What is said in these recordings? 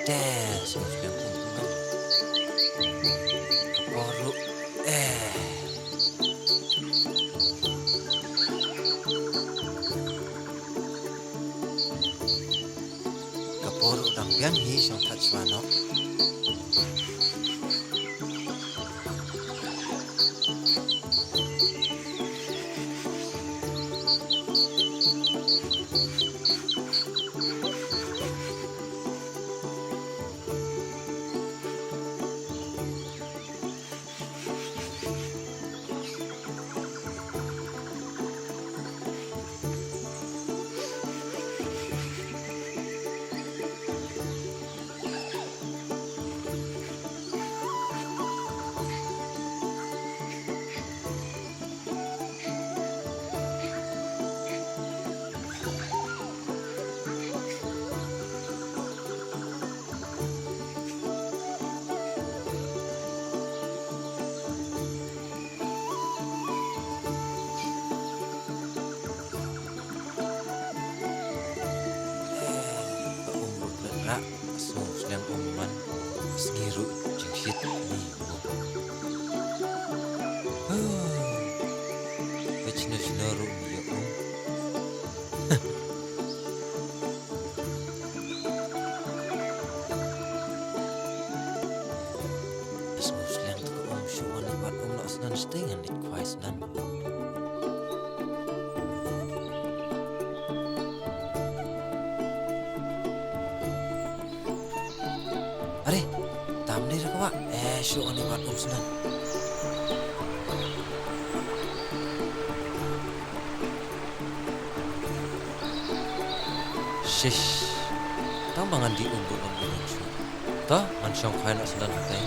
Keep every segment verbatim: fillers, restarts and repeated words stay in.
Te, sngewsih kum kumne. Ka por ruh, eh. Ka por ruh dang biang hi, shong that shuwa noh. Ka um ruh ka rah, ka sngew sliang um man, ka sngi ruh jingshit ni um. Huh. Ka chino chino ruh ni um. Ka sngew sliang te ka um shu wan i wat um noh snan shtei ngan leit khwai snan. Are, tam dei ra ka wah. Eh, shu ani wat um snan. Shish. Tang ba ngan dih um ruh ngam dih shuh. To, ngan shong khwai noh snan hatai.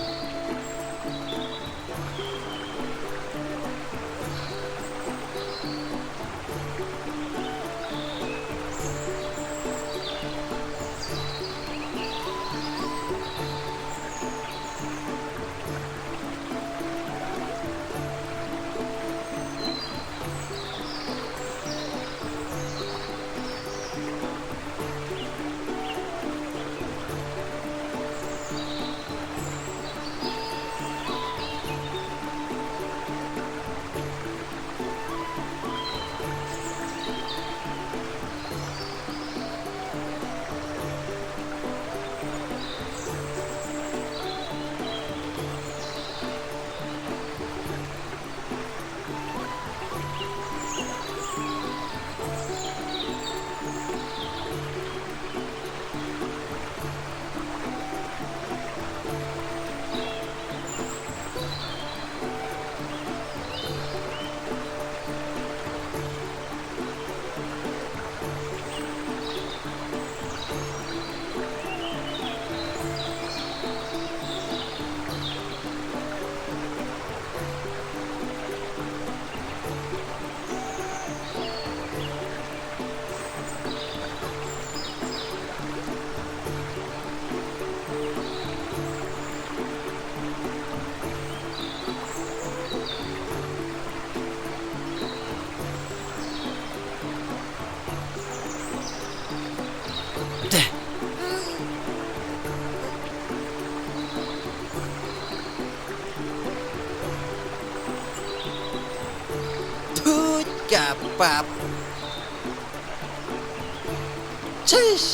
Deh. Tuh, kapap. Chish.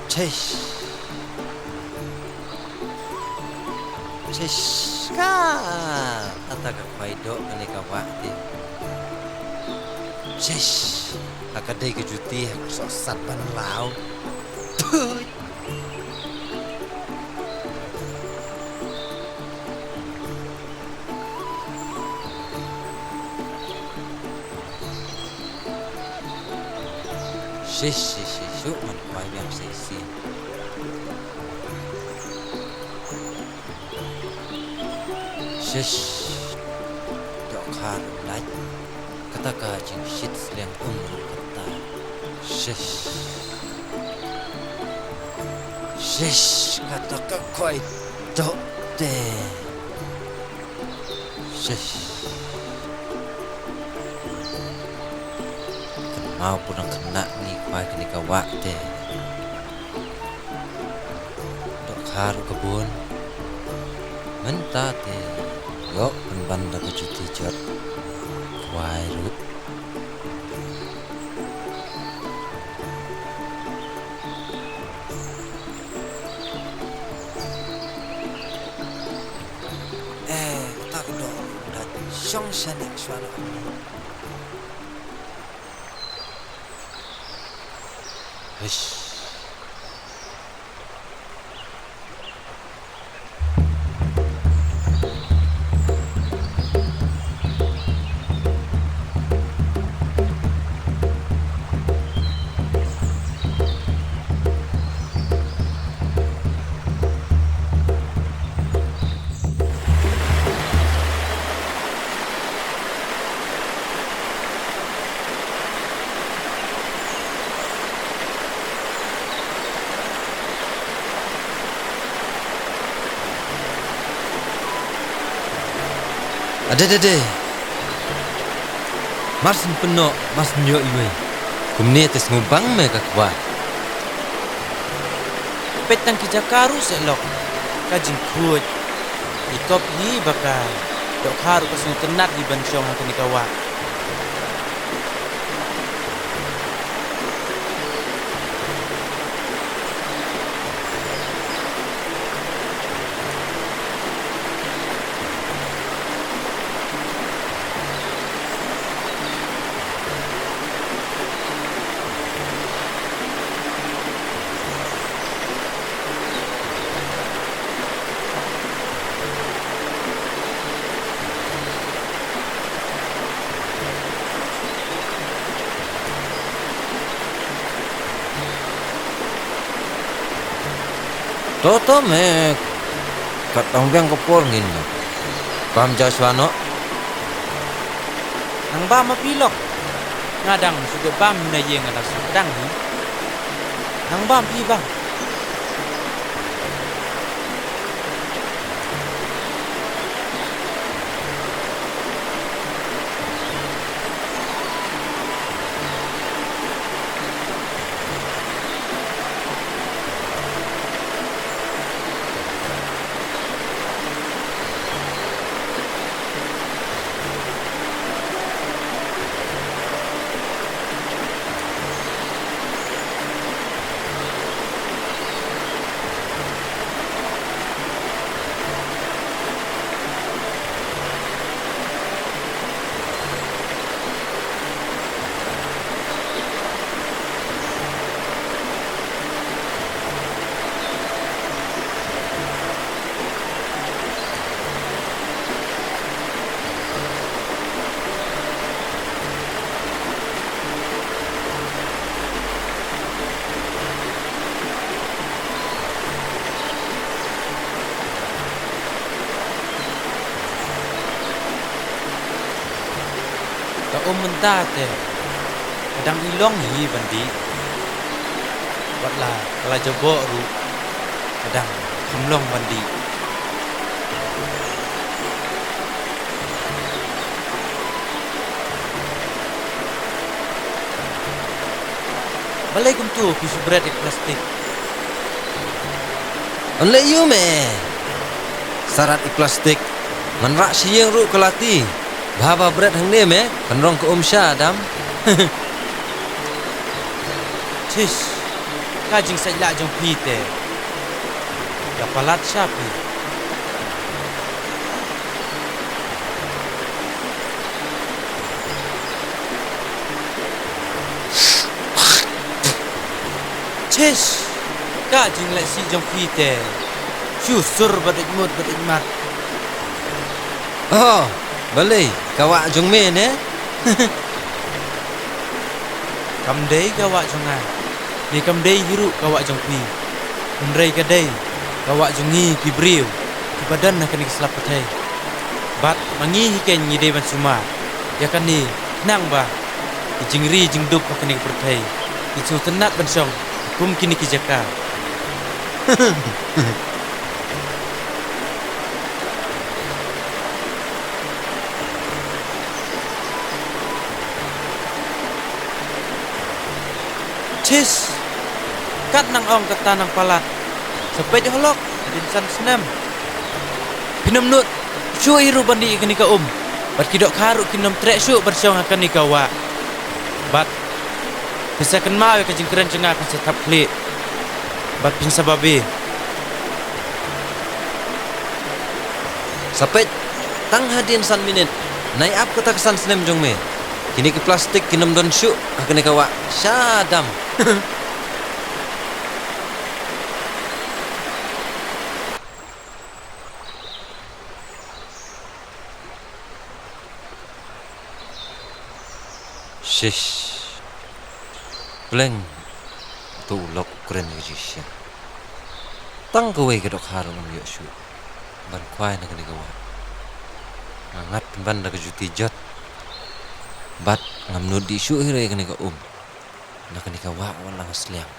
Chish. Chish. Ka. Ata ka khwai doh kane ka wah te. Chish. Ha ka dei ka juti ha ka soh sat ban law. Tuh. Shish, shish, shish. Shuh man kwai biang sa shisien. Shish. Dohkha ruh lait. Kata ka jingshit sliang um ruh kata. Shish. Shish, kata ka khoi doh te. Shish. Kynmaw pynang khynnah ngi khwai kane ka wah te. Dohkha ruh ka bun. Mynta te ïoh pynban da ka juti jot. Khwai ruh. Eh, kata ka doh ruh da shong sha nek shuwa noh. Hish. Ade, ade, ade. Mar syn pynnoh, mar syn ïoh iwei. Kumne te sngewbang me ka kwah. Peit tang ki jaka ruh seh lok. Ka jingkhuid. I kop hi ba ka dohkha ruh ka sngewtynnat hi ban shong ha kane ka wah. To, to, me. Kat tang biang ka por ngin, me. Bam ja shuwa noh. Nang bam ma phi lok. Nga dang shu dep bam na ïing, nga dang shu pdang hi. Nang bam phi bam. Ka um mynta te ka dang i long hi ban dih. Wat la ka la jaboh ruh ka dang kham long ban dih. Balei kumtu phi shu bret ïa ka plastik? Yn leh ïa me. Sarat ïa ka plastik. Ngan rah sha ïing ruh ka lati. Bha ba bret hangne me, kan rong ka um sha dam. Chish, ka jingsaitlah jong phi te. Ka palat sha phi. Chish, ka jingleh sih jong phi te. Shu sur ba dei mut ba dei mat. Oh, balei ka wah jong me ne? Kam dei ka wah jong nga. Te kam dei hi ruh ka wah jong phi, hynrei ka dei ka wah jong ngi ki briew kiba don ha kane ka slap pyrthei. Bad ma ngi hi keiñ ngi dei ban sumar ïa kane, khnang ba ki jingri jingdup ha kane ka pyrthei kin sngewtynnat ban shong kum kine ki jaka. Chis! Kat nang ong kata nang palat. Sa peit halok, hadien san snem phin ym nud shuh hi ruh ban dih ïa kane ka um. Bad ki dohkha ruh kin ym treh shuh ban shong ha kane ka wah. Bad phin sa kynmaw ïa ka jingkren jong nga, phin sa thap khlieh bad phin sa babe. Sa peit, tang hadien san minit, nai ap kata ka san snem jong me, kine ki plastik kin ym don shuh ha kane ka wah sha dam. Shish. Pleng. Uto u lok u kren ïa ka jingshisha. Tang kawei ka dohkha ruh ngam ïoh shuh ban khwai na kane ka wah. Nga ngat pynban da ka juti jot. Bad ngam nud dih shuh hi ruh ïa kane ka um na kane ka wah wat la nga sliang.